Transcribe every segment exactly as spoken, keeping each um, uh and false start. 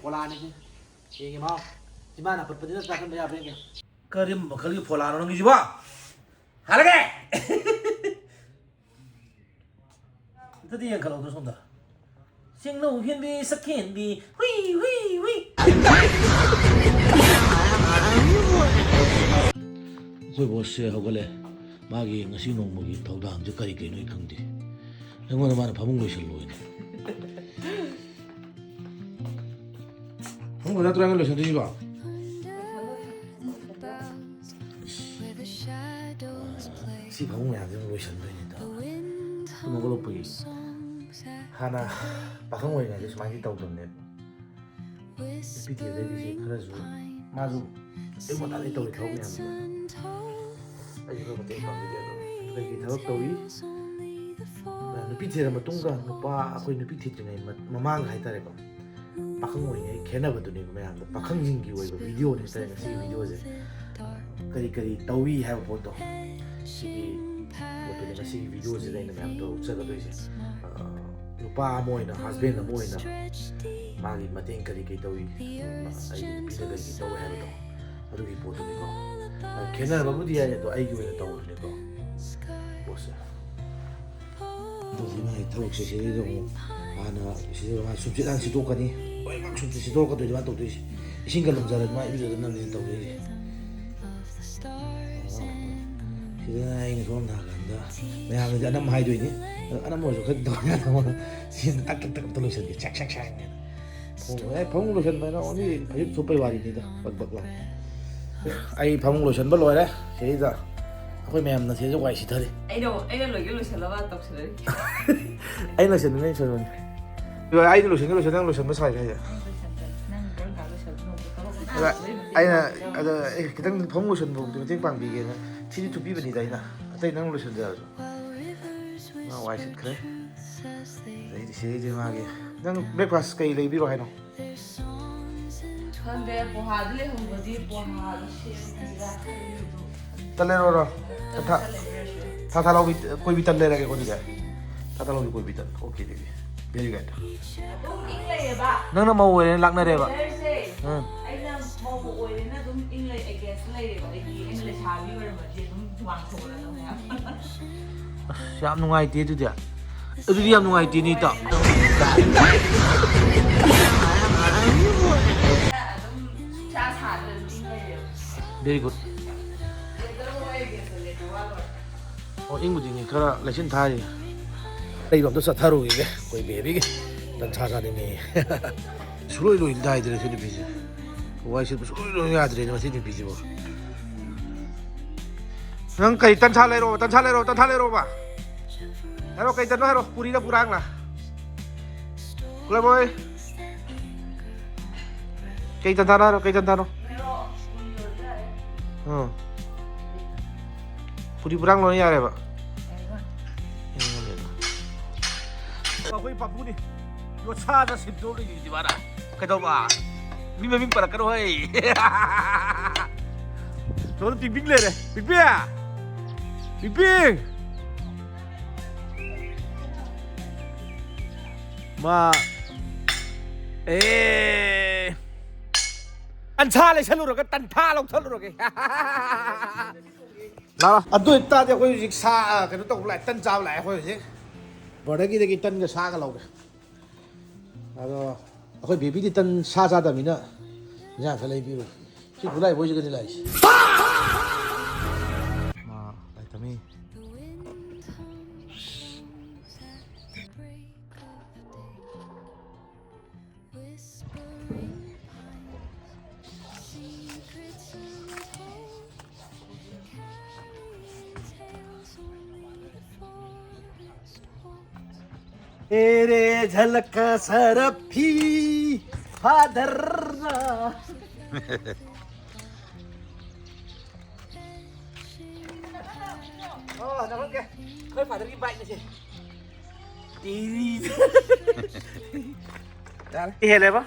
ꯐꯣꯂꯥꯅꯤ꯫ ꯌꯦꯡꯒꯦ ꯃꯍꯥꯎ꯫ ꯆꯤꯝꯕꯥꯟ ꯍꯥꯞꯄꯠꯄꯗꯤ ꯅꯠꯇ꯭ꯔꯥ ꯈꯟꯕ ꯌꯥꯕ꯭ꯔꯥ ꯌꯦꯡꯒꯦ꯫ ꯀꯔꯝꯕ ꯃꯈꯜꯒꯤ ꯐꯣꯂꯥꯅꯣ ꯅꯪꯒꯤꯁꯤꯕꯣ? ꯍꯥꯜꯂꯒꯦ! ꯑꯝꯇꯗꯤ ꯌꯦꯡꯈꯠꯂꯧꯗꯣ ꯁꯣꯝꯗ꯫ ꯆꯤꯡꯅꯧ ꯍꯦꯟꯕꯤ, ꯁꯛꯍꯦꯟꯕꯤ, ꯍꯨꯏ, ꯍꯨꯏ, ꯍꯨꯏ꯫ ꯑꯩꯈꯣꯏ ꯕꯣꯁꯁꯦ ꯍꯧꯒꯠꯂꯦ꯫ ꯃꯥꯒꯤ ꯉꯁꯤ ꯅꯣꯡꯃꯒꯤ ꯊꯧꯗꯥꯡꯁꯦ ꯀꯔꯤ ꯀꯩꯅꯣ ꯑꯩ ꯈꯪꯗꯦ꯫ ꯑꯩꯉꯣꯟꯗ ꯃꯥꯅ ꯐꯃꯨꯡ ꯂꯣꯏꯁꯜꯂꯣꯏꯅ꯫ ꯐꯃꯨꯡ ꯅꯠꯇ꯭ꯔꯣ ꯑꯩꯅ ꯂꯣꯏꯁꯟꯗꯣꯏꯁꯤꯕꯣ? ꯁꯤ ꯐꯃꯨꯡ ꯃꯌꯥꯝꯁꯦ ꯑꯃꯨꯛ ꯂꯣꯏꯁꯟꯗꯣꯏꯅꯦ ꯇꯧꯔꯒ꯫ ꯇꯨꯝ ꯍꯧꯒꯠꯂꯛꯄꯒꯤ꯫ ꯍꯥꯟꯅ ꯄꯥꯈꯪ ꯑꯣꯏꯔꯤꯉꯩꯗ ꯁꯨꯃꯥꯏꯅꯗꯤ ꯇꯧꯗꯕꯅꯦꯕ꯫ ꯅꯨꯄꯤ ꯊꯤꯕꯗꯩꯗꯤ ꯁꯤ ꯈꯔꯁꯨ ꯃꯥꯁꯨ ꯑꯌꯨꯛ ꯉꯟꯇꯥꯗꯩ ꯇꯧꯔꯤ ꯊꯕꯛ ꯃꯌꯥꯝꯗꯣ꯫ ꯑꯩꯁꯨ ꯈꯔ ꯃꯇꯦꯡ ꯄꯥꯡꯕꯤꯒꯦ ꯑꯗꯣ꯫ ꯀꯩꯀꯩ ꯊꯕꯛ ꯇꯧꯏ? ꯅꯨꯄꯤ ꯊꯤꯔ ꯃꯇꯨꯡꯒ ꯅꯨꯄꯥ ꯑꯩꯈꯣꯏ ꯅꯨꯄꯤ ꯊꯤꯗ꯭ꯔꯤꯉꯩ ꯃ-, ꯃꯃꯥꯡꯒ ꯍꯥꯏꯇꯥꯔꯦꯀꯣ꯫ ꯄꯥꯈꯪ ꯑꯣꯏꯔꯤꯉꯩ ꯈꯦꯠꯅꯕꯗꯨꯅꯦꯕ ꯃꯌꯥꯝꯗꯣ꯫ ꯄꯥꯈꯪꯁꯤꯡꯒꯤ ꯑꯣꯏꯕ ꯚꯤꯗꯤꯑꯣꯅꯦ ꯍꯥꯏꯇꯥꯔꯦ ꯉꯁꯤꯒꯤ ꯚꯤꯗꯤꯑꯣꯁꯦ꯫ ꯀꯔꯤ ꯀꯔꯤ ꯇꯧꯏ ꯍꯥꯏꯕ ꯄꯣꯠꯇꯣ꯫ ꯁꯤꯒꯤ ꯄꯣꯠꯇꯨꯅꯦ ꯉꯁꯤꯒꯤ ꯚꯤꯗꯤꯑꯣꯁꯤꯗ ꯑꯩꯅ ꯃꯌꯥꯝꯗꯣ ꯎꯠꯆꯒꯗꯣꯏꯁꯦ꯫ ꯑ, ꯅꯨꯄꯥ ꯑꯃ ꯑꯣꯏꯅ, ꯍꯁꯕꯦꯟ ꯑꯃ ꯑꯣꯏꯅ ꯃꯥꯒꯤ ꯃꯇꯦꯡ ꯀꯔꯤ ꯀꯔꯤ ꯇꯧꯏ, ꯑꯩꯒꯤ ꯅꯨꯄꯤꯅ ꯀꯔꯤ ꯀꯔꯤ ꯇꯧꯏ ꯍꯥꯏꯕꯗꯣ꯫ ꯑꯗꯨꯒꯤ ꯄꯣꯠꯇꯨꯅꯤꯀꯣ꯫ ꯑ, ꯈꯦꯠꯅꯔꯝꯕꯕꯨꯗꯤ ꯌꯥꯏ, ꯑꯗꯣ ꯑꯩꯒꯤ ꯑꯣꯏꯅ ꯇꯧꯕꯅꯤꯀꯣ ꯄꯣꯠꯁꯦ꯫ ꯑꯗꯨꯗꯤ ꯃꯥꯒꯤ ꯊꯕꯛꯁꯦ ꯁꯤꯗꯩꯗ ꯑꯃꯨꯛ ꯍꯥꯟꯅ ꯁꯤꯗ ꯃꯥ ꯁꯨꯝꯆꯤꯠ ꯍꯥꯟꯅ ꯁꯤꯠꯇꯣꯛꯀꯅꯤ꯫ ꯂꯣꯏꯅꯃꯛ ꯁꯨꯝꯆꯤꯠ ꯁꯤꯠꯇꯣꯛꯀꯗꯣꯏꯅꯤ ꯃꯥ ꯇꯧꯗꯣꯏꯁꯦ꯫ ꯏꯁꯤꯡꯒ ꯂꯨꯝꯖꯔꯗꯤ ꯃꯥ ꯏꯔꯨꯖꯗꯅꯕꯅꯦ ꯇꯧꯗꯣꯏꯁꯦ꯫ ꯁꯤꯗꯅ ꯑꯩꯅ ꯁꯣꯝ ꯅꯥꯀꯟꯗ ꯃꯌꯥꯝꯅꯗꯤ ꯑꯅꯝ ꯍꯥꯏꯗꯣꯏꯅꯤ꯫ ꯑꯗꯣ ꯑꯅꯝ ꯑꯣꯏꯔꯁꯨ ꯈꯔ ꯇꯧ ꯌꯥꯗꯕ꯫ ꯁꯤꯅ ꯇꯛ ꯇꯛ ꯇꯛ ꯑꯝꯇ ꯂꯣꯏꯁꯟꯒꯦ꯫ ꯆꯥꯛ ꯆꯥꯛ ꯆꯥꯛ ꯍꯥꯏꯅ꯫ ꯐꯃꯨꯡ, ꯑꯦ, ꯐꯃꯨꯡ ꯂꯣꯏꯁꯟꯕ ꯍꯥꯏꯅ only ꯐꯩꯖꯨꯞ ꯁꯨꯞꯄꯩ ꯋꯥꯔꯤꯅꯤꯗ꯫ ꯕꯛ ꯕꯛ ꯂꯥꯎ꯫ ꯑꯩ ꯐꯃꯨꯡ ꯂꯣꯏꯁꯟꯕ ꯂꯣꯏꯔꯦ꯫ ꯁꯤꯗꯩꯗ ꯑꯩꯈꯣꯏ ꯃꯌꯥꯝꯅ ꯁꯤꯗꯩꯗ ꯋꯥꯏ ꯁꯤꯊꯔꯤ꯫ ꯑꯩꯅ, ꯑꯩꯅ ꯂꯣꯏꯒꯦ ꯂꯣꯏꯁꯜꯂꯕ ꯇꯧꯁꯜꯂꯛꯏ꯫ ꯑꯩꯅ ꯂꯣꯏꯁꯟꯕꯅꯦ, ꯑꯩꯅ ꯂꯣꯏꯁꯟꯕꯅꯦ꯫ ꯑꯩꯅ ꯂꯣꯏꯁꯟꯒꯦ ꯂꯣꯏꯁꯟꯒꯦ, ꯅꯪ ꯂꯣꯏꯁꯟꯕ ꯁꯥꯏ ꯍꯥꯏꯁꯦ꯫ ꯅꯪ ꯂꯣꯏꯁꯟꯗ꯭ꯔꯗꯤ ꯅꯪ ꯀꯔꯝ ꯀꯥꯟꯗ ꯂꯣꯏꯁꯟꯗꯣꯏꯅꯣ? ꯊꯕꯛ ꯑꯗ ꯃꯆꯥ ꯑꯩꯅ, ꯂꯩꯕꯗꯤ ꯑꯗ, ꯑꯦ, ꯈꯤꯇꯪ ꯐꯃꯨꯡ ꯂꯣꯏꯁꯟꯕꯕꯨꯗꯤ ꯃꯇꯦꯡ ꯄꯥꯡꯕꯤꯒꯦꯅ ꯁꯤꯗꯤ ꯊꯨꯞꯄꯤꯕꯅꯤꯗ ꯑꯩꯅ꯫ ꯑꯇꯩ ꯅꯪ ꯂꯣꯏꯁꯟꯖꯔꯁꯨ꯫ ꯃꯥ ꯋꯥꯏ ꯁꯤꯠꯈ꯭ꯔꯦ꯫ ꯑꯗꯩꯗꯤ ꯁꯤꯗꯩꯗꯤ ꯃꯥꯒꯤ, ꯅꯪ breakfast ꯀꯩ ꯂꯩꯕꯤꯔꯣ ꯍꯥꯏꯅꯣ? ꯈꯪꯗꯦ, ꯄꯣꯍꯥꯗꯤ ꯂꯩꯍꯧꯕꯗꯤ ꯄꯣꯍꯥꯗꯣ ꯁꯦꯝꯁꯤꯔꯥ ꯈꯜꯂꯤꯕ꯫ ꯇꯟ ꯂꯩꯔꯛꯑꯣꯔꯣ? ꯊꯥ, ꯊꯥ, ꯊꯥ ꯂꯧꯕꯤ, ꯀꯣꯏꯕꯤ ꯇꯟ ꯂꯩꯔꯒꯦꯀꯣ ꯑꯗꯨꯗꯤ꯫ ꯊꯥ, ꯊꯥ ꯂꯧꯕꯤ ꯀꯣꯏꯕꯤ ꯇꯟ꯫ OK ꯑꯗꯨꯗꯤ꯫ Very good. ꯑꯗꯨꯝ ꯏꯪ ꯂꯩꯌꯦꯕ꯫ ꯅꯪꯅ ꯃꯧ ꯑꯣꯏꯔꯦꯅ ꯂꯥꯛꯅꯔꯦꯕ. Weatherꯁꯦ ꯎꯝ. ꯑꯩꯅ ꯃꯧ ꯑꯣꯏꯔꯦꯅ ꯑꯗꯨꯝ ꯏꯪ ꯂꯩ, against ꯂꯩꯔꯦꯕ꯫ ꯑꯩꯗꯤ ꯑꯩꯅ ꯂꯩꯁꯥꯕꯤ ꯑꯣꯏꯔꯝꯃꯗꯤ ꯑꯗꯨꯝ ꯍꯨꯃꯥꯡ ꯁꯧꯒꯠꯂꯗꯧꯅꯦ ꯍꯥꯏꯕ꯫ ꯑꯁ, ꯌꯥꯝ ꯅꯨꯡꯉꯥꯏꯇꯦ ꯑꯗꯨꯗꯤ꯫ ꯑꯗꯨꯗꯤ ꯌꯥꯝ ꯅꯨꯡꯉꯥꯏꯇꯦꯅꯦ, ꯏꯇꯥꯎ꯫ ꯑꯗꯨꯝ ꯏꯁꯥ ꯁꯥꯗ꯭ꯔꯦ, ꯑꯗꯨꯝ ꯏꯪ ꯂꯩꯔꯦꯕ꯫ Very good. Weatherꯕꯨ ꯑꯩ against ꯂꯩꯇ꯭ꯔ ꯋꯥ ꯂꯣꯏꯔꯦ꯫ ꯑꯣ, ꯏꯪꯕꯨꯗꯤ ꯏꯪꯉꯤ, ꯈꯔ ꯂꯩꯆꯤꯟ ꯊꯥꯔꯤ꯫ ꯂꯩꯕ ꯑꯝꯇ ꯆꯠꯊꯔꯨꯈꯤꯒꯦ ꯑꯩꯈꯣꯏ ꯕꯦꯕꯤꯒꯤ꯫ ꯇꯟꯁꯥ ꯆꯥꯅꯤꯡꯉꯦ꯫ ꯁꯨꯡꯂꯣꯏ ꯂꯣꯏ ꯅꯥꯏꯗ꯭ꯔꯦ ꯁꯤ ꯅꯨꯄꯤꯁꯦ꯫ ꯋꯥꯏ ꯁꯤꯠꯄ ꯁꯨꯡꯂꯣꯏ ꯂꯣꯏ ꯌꯥꯗ꯭ꯔꯦꯅꯦ ꯃꯁꯤ ꯅꯨꯄꯤꯁꯤꯕꯨ꯫ ꯅꯪ ꯀꯩ ꯇꯟꯁꯥ ꯂꯩꯔꯣ, ꯇꯟꯁꯥ ꯂꯩꯔꯣ, ꯇꯟꯁꯥ ꯂꯩꯔꯣꯕ? ꯍꯥꯏꯔꯣ, ꯀꯩ ꯇꯟꯅꯣ ꯍꯥꯏꯔꯣ, ꯄꯨꯔꯤꯔ ꯄꯨꯔꯥꯡꯂ? ꯀꯨꯂꯕꯣꯏ꯫ ꯀꯩ ꯇꯟꯊꯥꯅꯣ ꯍꯥꯏꯔꯣ, ꯀꯩ ꯇꯟꯊꯥꯅꯣ? ꯑꯥ꯫ ꯄꯨꯔꯤ ꯄꯨꯔꯥꯡ ꯂꯣꯏꯅ ꯌꯥꯔꯦꯕ꯫ ꯑꯩꯈꯣꯏ ꯄꯥꯄꯨꯅꯤ꯫ ꯌꯣꯠꯁꯥꯗ ꯁꯤꯟꯗꯣꯛꯂꯤꯁꯤꯗꯤ ꯃꯥꯅ꯫ ꯀꯩꯗꯧꯕ? ꯃꯤ ꯃꯃꯤꯡ ꯄꯜꯂꯛꯀꯅꯣ ꯍꯩ꯫ ꯂꯣꯏꯅ ꯄꯤꯡ ꯄꯤꯡ ꯂꯩꯔꯦ꯫ ꯄꯤꯡꯄꯤ! ꯄꯤꯡꯄꯤ! ꯃꯥ ꯑꯦ ꯇꯟꯁꯥ ꯂꯩꯁꯜꯂꯨꯔꯒ ꯇꯟꯊꯥ ꯂꯧꯁꯜꯂꯨꯔꯒꯦ꯫ ꯂꯥꯛꯑꯣ꯫ ꯑꯗꯨ ꯑꯣꯏꯇꯥꯔꯗꯤ ꯑꯩꯈꯣꯏ ꯍꯧꯖꯤꯛ ꯁꯥ, ꯑ, ꯀꯩꯅꯣ ꯇꯧꯕ ꯂꯥꯛꯑꯦ, ꯇꯟ ꯆꯥꯕ ꯂꯥꯛꯑꯦ ꯑꯩꯈꯣꯏ ꯍꯧꯖꯤꯛ꯫ ꯕ꯭ꯔꯗꯔꯒꯤꯗꯒꯤ ꯇꯟꯒ ꯁꯥꯒ ꯂꯧꯒꯦ꯫ ꯑꯗꯣ ꯑꯩꯈꯣꯏ ꯕꯦꯕꯤꯗꯤ ꯇꯟ ꯁꯥ ꯆꯥꯗꯕꯅꯤꯅ ꯏꯟꯖꯥꯡ ꯈꯔ ꯂꯩꯕꯤꯔꯣ꯫ ꯁꯤ ꯈꯨꯂꯥꯏ ꯕꯣꯏꯁꯤꯒꯅꯤ ꯂꯥꯛꯏꯁꯦ꯫ ꯃꯥ ꯂꯥꯏꯇꯝꯃꯤ꯫ Whispering pines, secrets untold, carrying tales only the forest holds. तेरे झलक सरफी फादर। ꯑꯣ, ꯅꯪꯒꯤ ꯑꯩꯈꯣꯏ ꯐꯥꯗꯔꯒꯤ ꯕꯥꯏꯛꯅꯦ ꯁꯦ꯫ ꯇꯤꯔꯤ꯫ ꯌꯥꯔꯦ꯫ ꯏꯍꯦꯜꯂꯦꯕ?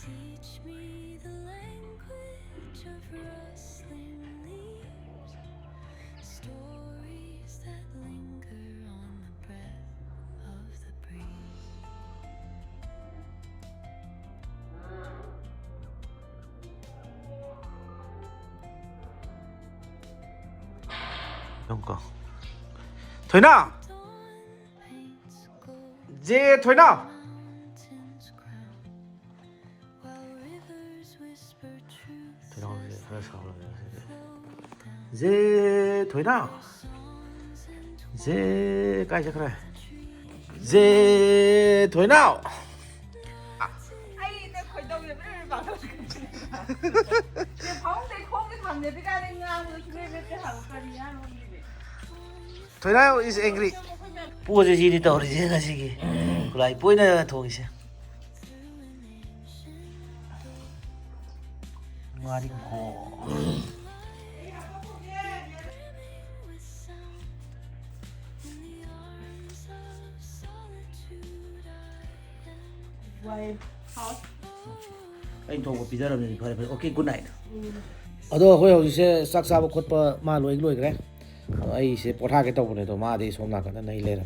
Teach me the language of rustling leaves, stories that linger on the breath of the breeze. Thoina! ꯖꯦ ꯊꯣꯏꯅꯥ! ꯊꯣꯏꯅꯥꯎꯁꯦ ꯈꯔ ꯁꯥꯎꯔꯒꯦ ꯉꯁꯤꯗꯤ꯫ ꯖꯦ ꯊꯣꯏꯅꯥꯎ! ꯖꯦ ꯀꯥꯏ ꯆꯠꯈ꯭ꯔꯦ? ꯖꯦ ꯊꯣꯏꯅꯥꯎ! ꯑꯩꯅ ꯈꯣꯏꯗꯧꯁꯦ ꯕ꯭ꯔꯦ ꯕ꯭ꯔꯦ ꯄꯥꯈꯠꯂꯛꯀꯅꯤ꯫ ꯐꯃꯨꯡꯗꯩ ꯈꯣꯡꯁꯦ ꯊꯥꯡꯖꯗ꯭ꯔꯤꯀꯥꯟꯗ ꯉꯥꯡꯕꯗꯣ ꯁꯨꯡꯂꯦꯞ ꯂꯦꯞꯇꯦ ꯍꯥꯏꯕ꯫ ꯀꯔꯤ ꯍꯥꯏꯅꯣ ꯈꯪꯗꯦ꯫ ꯊꯣꯏꯅꯥꯎ is angry꯫ ꯄꯣꯠꯁꯦ ꯁꯤꯅꯤ ꯇꯧꯔꯤꯁꯦ ꯉꯁꯤꯒꯤ꯫ ꯈꯨꯂꯥꯏ ꯄꯣꯏꯅ ꯊꯣꯡꯉꯤꯁꯦ꯫ ꯉꯥꯔꯤꯡꯈꯣ꯫ ꯋꯥꯏ꯫ ꯍꯥꯎ꯫ ꯑꯩꯅ ꯊꯣꯡꯕ ꯄꯤꯖꯔꯕꯅꯤꯅ ꯐꯔꯦ, ꯐꯔꯦ꯫ Okay, good night꯫ ꯎꯝ꯫ ꯑꯗꯣ ꯑꯩꯈꯣꯏ ꯍꯧꯖꯤꯛꯁꯦ ꯆꯥꯛ ꯆꯥꯕ ꯈꯣꯠꯄ ꯃꯥ ꯂꯣꯏ ꯂꯣꯏꯈ꯭ꯔꯦ꯫ ꯑꯗꯣ ꯑꯩꯁꯦ ꯄꯣꯊꯥꯒꯦ ꯇꯧꯕꯅꯦ, ꯑꯗꯣ ꯃꯥꯗꯤ ꯁꯣꯝ ꯅꯥꯀꯟꯗ ꯅꯩ ꯂꯩꯔꯦ꯫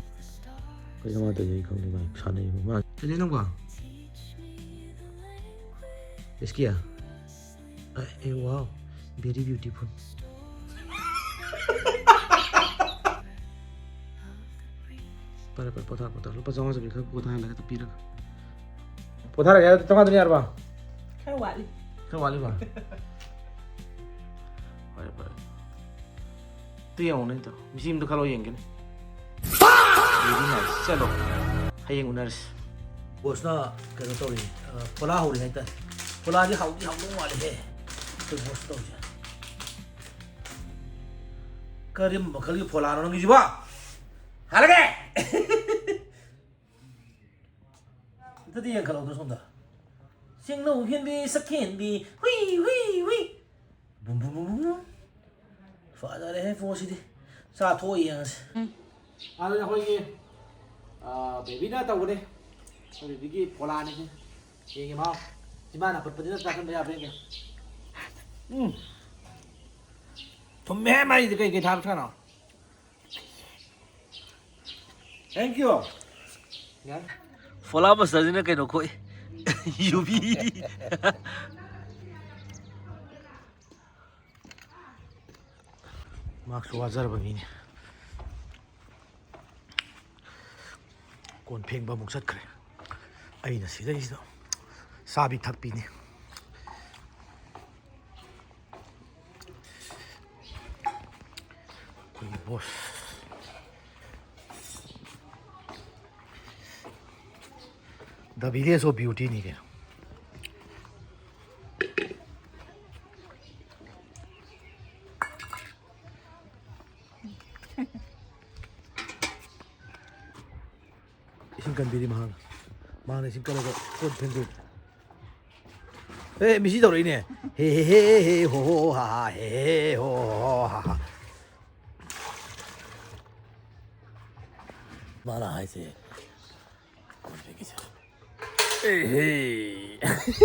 ꯀꯩꯅꯣ ꯃꯥ ꯇꯧꯔꯤꯁꯦ? ꯑꯩ ꯈꯪꯗꯦ, ꯃꯥ ꯁꯥꯟꯅꯩꯕ꯫ ꯃꯥ ꯀꯩꯅꯣ ꯅꯪꯕꯣ? ꯏꯁꯀꯤꯌꯥ? ꯑꯦ, ꯑꯦ, wow, very beautiful꯫ ꯐꯔꯦ, ꯐꯔꯦ, ꯄꯣꯊꯥ, ꯄꯣꯊꯥ꯫ ꯂꯨꯄꯥ ꯆꯥꯝꯃꯉꯥ ꯆꯠꯄꯤ ꯈꯔ ꯄꯣꯊꯥꯍꯜꯂꯒ ꯄꯤꯔꯒ꯫ ꯄꯣꯊꯥꯔꯒꯦ ꯍꯥꯏꯔꯣ? ꯆꯥꯝꯃꯉꯥꯗꯨꯅ ꯌꯥꯔꯕ? ꯈꯔ ꯋꯥꯠꯂꯤ꯫ ꯈꯔ ꯋꯥꯠꯂꯤꯕ? ꯐꯔꯦ, ꯐꯔꯦ꯫ ꯑꯗꯨ ꯌꯦꯡꯉꯨꯅꯦ, ꯑꯗꯣ ꯃꯤꯁꯤ ꯑꯝꯇ ꯈꯜꯂꯣ ꯌꯦꯡꯒꯦꯅꯦ꯫ Very nice. ꯆꯠꯂꯣ꯫ ꯍꯌꯦꯡ ꯎꯅꯔꯁꯤ꯫ ꯕꯣꯁꯅ ꯀꯩꯅꯣ ꯇꯧꯔꯤ, ꯑ, ꯐꯣꯂꯥ ꯍꯧꯔꯤ ꯍꯥꯏꯇꯥꯔꯦ꯫ ꯐꯣꯂꯥꯗꯤ ꯍꯥꯎꯗꯤ ꯍꯥꯎꯗꯧ ꯃꯥꯜꯂꯦꯍꯦ꯫ ꯑꯩꯈꯣꯏ ꯕꯣꯁ ꯇꯧꯔꯤꯁꯦ꯫ ꯀꯔꯝꯕ ꯃꯈꯜꯒꯤ ꯐꯣꯂꯥꯅꯣ ꯅꯪꯒꯤꯁꯤꯕꯣ? ꯍꯥꯜꯂꯒꯦ! ꯑꯝꯇꯗꯤ ꯌꯦꯡꯈꯠꯂꯧꯗ ꯁꯣꯝꯗ꯫ ꯆꯤꯡꯅꯧ ꯍꯦꯟꯕꯤ, ꯁꯛꯍꯦꯟꯕꯤ, ꯍꯨꯏ, ꯍꯨꯏ, ꯍꯨꯏ꯫ ꯕꯨꯝ, ꯕꯨꯝ, ꯕꯨꯝ, ꯕꯨꯝ, ꯕꯨꯝ꯫ ꯐꯖꯔꯦꯍꯦ ꯄꯣꯠꯁꯤꯗꯤ꯫ ꯆꯥꯊꯣꯛꯑ ꯌꯦꯡꯉꯁꯤ꯫ ꯎꯝ꯫ ꯑꯗꯨꯗꯤ ꯑꯩꯈꯣꯏꯒꯤ, ꯑ, ꯕꯦꯕꯤꯅ ꯇꯧꯕꯅꯦ꯫ ꯑꯩꯈꯣꯏ ꯕꯦꯕꯤꯒꯤ ꯐꯣꯂꯥꯅꯤ ꯁꯤ꯫ ꯌꯦꯡꯒꯦ ꯃꯍꯥꯎ꯫ ꯏꯃꯥꯅ ꯑꯐꯨꯠꯄꯗꯨꯅ ꯆꯥꯁꯟꯕ ꯌꯥꯕ꯭ꯔꯥ ꯌꯦꯡꯒꯦ꯫ ꯎꯝ꯫ ꯊꯨꯝꯃꯦ ꯃꯥꯏꯗꯤ ꯀꯩ ꯀꯩ ꯊꯥꯛꯇ꯭ꯔꯅꯣ? Thank you. ꯌꯥꯔꯦ꯫ ꯐꯣꯂꯥ ꯃꯁꯇꯔꯁꯤꯅ ꯀꯩꯅꯣ ꯈꯣꯛꯏ꯫ ꯌꯨꯕꯤ꯫ ꯃꯍꯥꯛꯁꯨ ꯋꯥꯖꯔꯕ ꯃꯤꯅꯤ꯫ ꯀꯣꯟ ꯐꯦꯡꯕ ꯑꯃꯨꯛ ꯆꯠꯈ꯭ꯔꯦ꯫ ꯑꯩꯅ ꯁꯤꯗꯩꯁꯤꯗ ꯆꯥꯕꯤ ꯊꯛꯄꯤꯅꯤ꯫ ꯑꯩꯈꯣꯏꯒꯤ ꯕꯣꯁ꯫ The Village of Beautyꯅꯤ ꯀꯩꯅꯣ꯫ ꯏꯁꯤꯡ ꯀꯟꯕꯤꯔꯤ ꯃꯍꯥꯛꯅ꯫ ꯃꯍꯥꯛꯅ ꯏꯁꯤꯡ ꯀꯜꯂꯒ ꯀꯣꯟ ꯐꯦꯡꯗꯣꯏꯅꯤ꯫ ꯑꯦ, ꯃꯤꯁꯤ ꯇꯧꯔꯛꯏꯅꯦ꯫ ꯍꯦ, ꯍꯦ, ꯍꯦ, ꯍꯦ, ꯍꯣ, ꯍꯣ, ꯍꯥ, ꯍꯥ, ꯍꯦ, ꯍꯦ, ꯍꯣ, ꯍꯣ, ꯍꯥ, ꯍꯥ꯫ ꯃꯥꯅ ꯍꯥꯏꯁꯦ꯫ ꯀꯣꯟ ꯐꯦꯡꯉꯤꯁꯦ꯫ ꯑꯦ, ꯍꯦ꯫